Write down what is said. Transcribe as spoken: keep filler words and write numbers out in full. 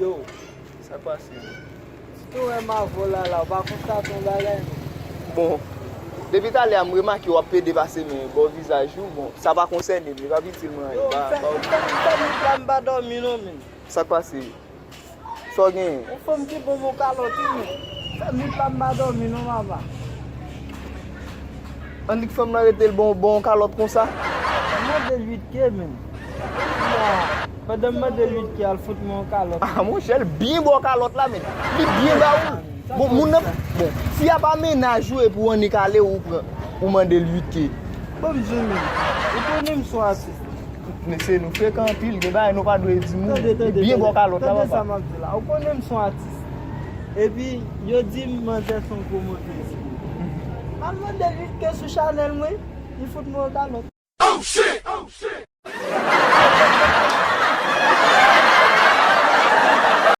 Yo, sa k pase? Si te wè m avè w la, la, ou pa konstate yon bagay, non? Bon, depi talè a, m remake w ap pede pase men bò vizaj ou. Bon, sa pa konsène m, li p ap itil mwen anyen. Yo, m fè, m fè, m fè nwit la, m pa dòmi, non, men. Sa k pase? Sa w genyen? Yon fanm ki ban m yon kalòt, wi, men. Fè nwit la, m pa dòmi, non, papa. Annik fanm nan rete l bon, bon kalòt konsa? M mande l uit K, men. Pandan m mande l uit K, al fout mwen yon kalòt. Ah, monchè, l byen ba w kalòt la, men. Li byen ba ou. Bon, moun nan, bon, fi a pa mennaj ou epi w annik ale ou pran, ou mande l uit K. Bon, m di w, men. Ou konnen m se yon atis. Mesye, nou frekan anpil, gen bagay nou pa dwe di moun. Tande, tande, li byen ba w kalòt la, papa. Tande sa m ap di la. Ou konnen m se yon atis. Epi, yo di m manzè se yon gwo mantèz. M al mande l uit K sou chanèl mwen, li fout mwen yon kalòt.